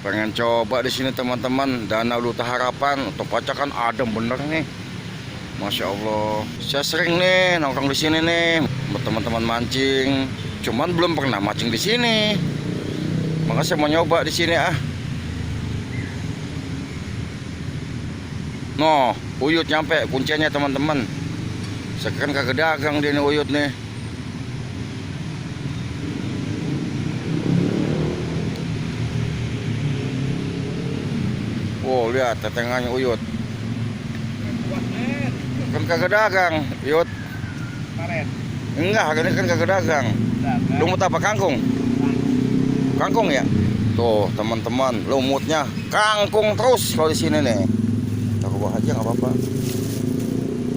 Pengen coba di sini teman-teman, Danau Duta Harapan. Tempatnya kan adem bener nih. Masya Allah. Saya sering nih nongkrong di sini nih, teman-teman mancing. Cuman belum pernah mancing di sini. Makanya saya mau nyoba di sini ah. Noh, uyut nyampe kuncinya teman-teman. Sekarang kagak dagang dia nih uyut nih. Wow, lihat tetengannya uyut. Kan kagak dagang, uyut. Enggak, hari ini kan kagak dagang. Lumut apa kangkung? Kangkung ya? Tuh, teman-teman, lumutnya kangkung terus kalau di sini nih. Aku bawa aja nggak apa-apa.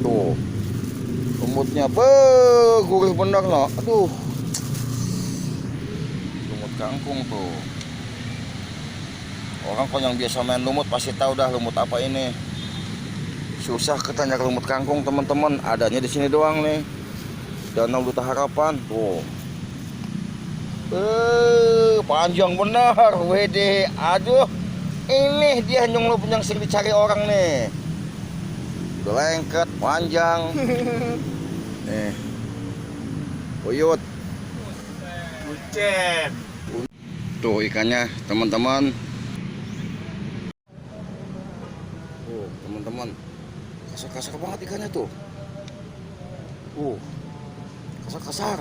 Tuh. Lumutnya gurih bener loh. Aduh. Lumut kangkung tuh. Orang kok yang biasa main lumut pasti tahu dah lumut apa ini. Susah ketanya lumut kangkung teman-teman, adanya di sini doang nih. Danau Duta Harapan tuh. Panjang benar, WD. Aduh, ini dia nyunglup yang sering dicari orang nih. Udah lengket, panjang. Nih, uyut. Bucen. Tuh ikannya teman-teman. Teman-teman, kasar-kasar banget ikannya tuh. Kasar-kasar.